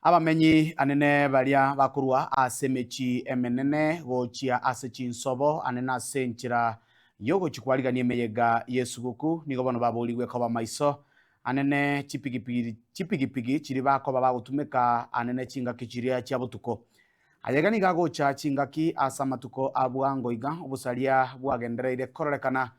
Abamenyi anene baria bakorwa ase emechie emenene gochia ase chinsobo anene ase enchera y'ogochia kwarigania emeyega y'esuguku nigo bono baborigwe koba maiso anene chipigipigi chipigipigi chiria bakoba bagotumeka anene chingaki chiria chia botuko. Ayaiga nigo agocha chingaki ase amatuko a bwango iga obosaria bwagendereire kororekana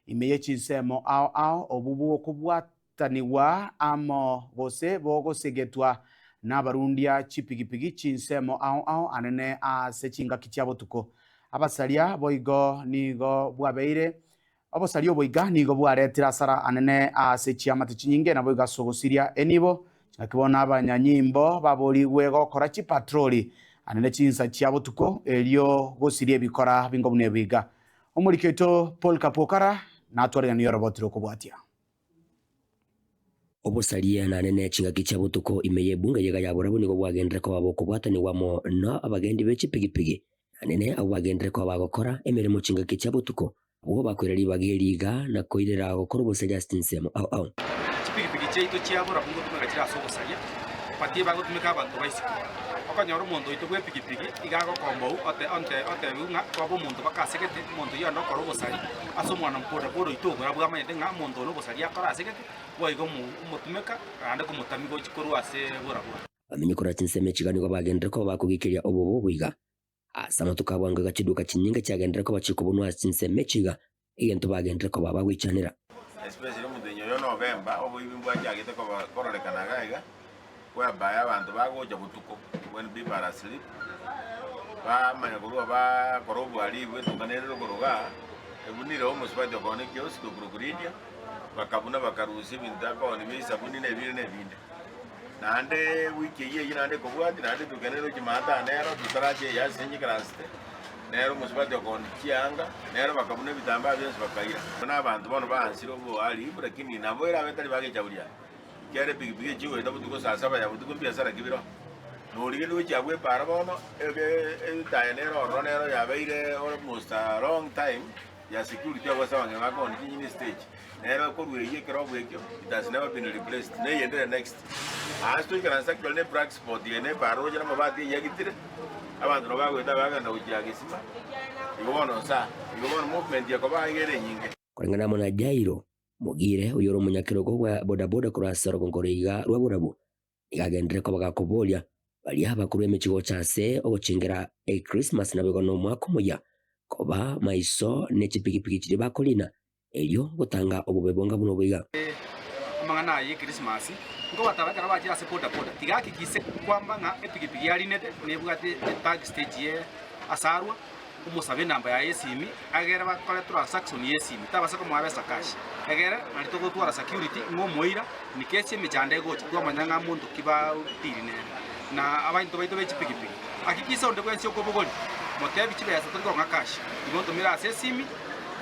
ime ye chinsemo ao ao obwo bw'okobwata Tanigwa amo gose bogosegetwa nabarundia chipigipigi chinsemo ao ao anene ase chingaki chia botuko. Abasaria boigo nigo bwabeire obosaria obo iga nigo bwaretire asara anene ase chiamate chinyinge naboigo ase ogosiria enibo. Naki bono abanyanyimbo baborigwe gokora chipatroli anene chinsa chia botuko erio gosiria ebikora bingo buna ebi iga. Omoriki oito Paul Kapokara natwariganie oroboti rokobwatia. Obosaria nane ne chingaki chia botuko ime y'ebunga eyega ya borabu nigo bwagenderere koba bokobwatanigwa amo na abagendi be chipigipigi, naende ne abwo bagenderere koba bagokora emeremo chingaki chia botuko, abwo bakoira ribaga eri iga na koirera gokora obosaria ase chinsemo ao ao. Chipigipigi chiaito chia borabu ngotumeka chire ase obosaria, but ebagotumeka abanto ba isiko. Okonyora omonto oito bw'epigipigi iga agokombou ote onte otebiwu ng'a kwaba omonto baka asegete, omonto oyio onde okora obosari ase omwana boda boda oito oborabu amanyete ng'a omonto one obosaria akore asegete, boigo omo omotumeka naende komotamia gochia korwa ase borabu. Bamenye korwa chinsemo echi iga nigo bagenderere koba bakogikeria obobe obo iga. Ase amatuko a bwango iga chiduka chinyinge chiagenderere koba chikobunwa ase chinsemo echi iga, egento bagenderere koba bagoichanera. Especially omotenyi oyo November, oboibi mbwachagete koba kororekana iga iga, whereby abanto bagocha botuko when people are asleep, bamanya korwa bakora obohalifu etuka nere rogoro igaa, ebunire omosubati okoonia ekiosk okorokwa Lydia, bakabuna bakarusia ebinto akoonia bia esabuni na ebinde na ebinde. Naende ewiki eyio eyio naende ekobwatia, naende etuka ende roche maata nero totarache eye ase nyikaransete, nere omosubati okooni chianga, nere bakabuna ebitambaa bionsi bakaira. Buna abanto bono baansire obohalifu, lakini nabo erabe tari bagecha buria. Ekiagera epigipigi echi chigoeta botuko saa saba ya botuko mbiasara ki biro? Norigereria gochia abwo epaara bono, ege etaya nere ororo nero yabeire almost a long time ya security abwo ase abang'ina bakooni chinyini stage. Nere okorua eyio ekerogo ekio, it has never been replaced, na eyende ere next. Ase toikaranse actually ne black spot eye ne epaara roche namabati eyio agitire, abanto nabo bagoeta bagenda gochia gesima, igo bono nsa, igo bono movement ekoba iga ere enyinge. Koreng'ana amo na Jairo Mogire, oyore omonyakerogo bwa bodaboda korwa ase orogongo roiga rwa borabu, nigo agenderere koba gakoboria baria bakorwa emechie gocha ase ogochengera Ekrismasi naboigo nomwaka omoyia, koba maiso ne chipigipigi chiria bakorina, erio gotanga obobe bonga buna obo iga. Amang'ana aya y'Ekrismasi nkobataba ekero bachire ase bodaboda, tiga hakikise kwamba ng'a epigipigi yarinete nebwate etag stage ye ase arwa, omosabe enamba yaye y'esimi, egere bakore transaction y'esimi, tabasa komoa besa cash, egere nari togotwara security ng'a omoira in case emechando egocha twamanya ng'a monto ki batiri nere. Na abanto baito be chipigipigi, hakikisa onde bwensi okobogoria, motebi chibesa tori kong'a cash, igo ntomere ase esimi,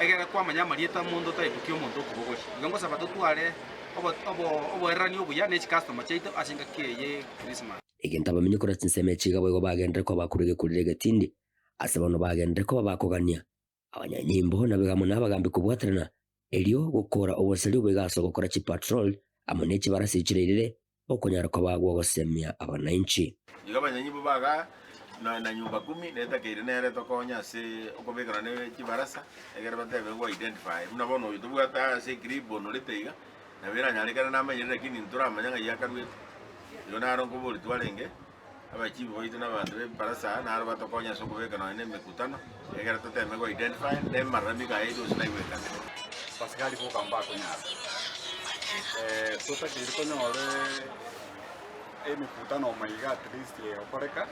egere kwamanya amarieta amonto otaibokia omonto okobogoria. Igo ngosaba totware obo obo oboererani obuya ne chicustomer chiaito ase engaki eye ye Christmas. Egento abamenyi korwa chinsemo echi iga boigo bagenderere koba bakorwa egekureri egetindi, Ase bono bagenderere koba bakogania abanyanyimbo naboigo amo nabagambi kobwaterana, erio gokora obosaria oboigo ase ogokora chipatrol amo ne chibarasi chireirire okonyara koba gw'ogosemia abanainchi. Igo abanyanyimbo bagaa na na nyumba kumi netakeire nere tokonye ase okobekana ne chibarasa egere batebe ngo identify buna bono oyo tobwate aa ase eclip onorete iga nabo eranyarekane namanyire lakini ntoramanya ng'ai akaruete. Igo naro nkobori twarenge. Abachifu baito na abanto b'ebibarasa naro batokonye ase okobeka nonya nemekutano, egere toteme go identify na emararamiko aya yaito gose naigwekane. Abasigari boka mbakonyara. Totakeire tonyore emekutano maiga at least egokoreka,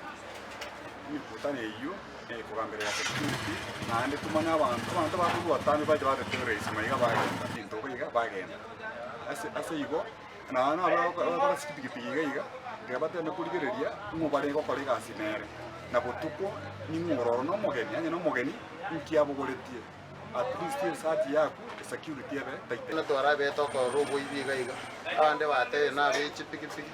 emekutano eyio ekogamberera security naende tomanye abanto, abanto bakorwa atambe bache batetererisia maiga bagenda, ebinto iga bagenda. Ase ase igo. Nonya nabwo ase chipigipigi iga iga, ekero bateme korigereria ng'o bare gokora egasi nere, na botuko ning'o ore ororo na omogeni, onye na omogeni inki abogoretie, at least esearch yaku, esecurity ebe tight. Buna twarabete okorora oboibi iga iga, abande batebire nabe chipigipigi,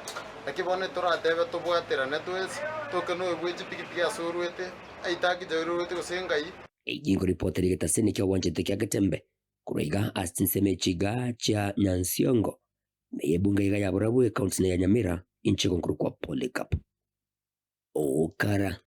naki bono toratebe tobwaterane twensi, toke noyo bwe chipigipigi ase orwete, aitaki jairo orwete gose ngai. Eyio nkoripotera egetaseni ki'obwanchete kia Getembe Korwa iga ase chinsemo echi iga chia Nyansiongo, na ey'ebunga iga ya Borabu, ekaunti na ya Nyamira. Inche nkorokwa Polycarp Okara.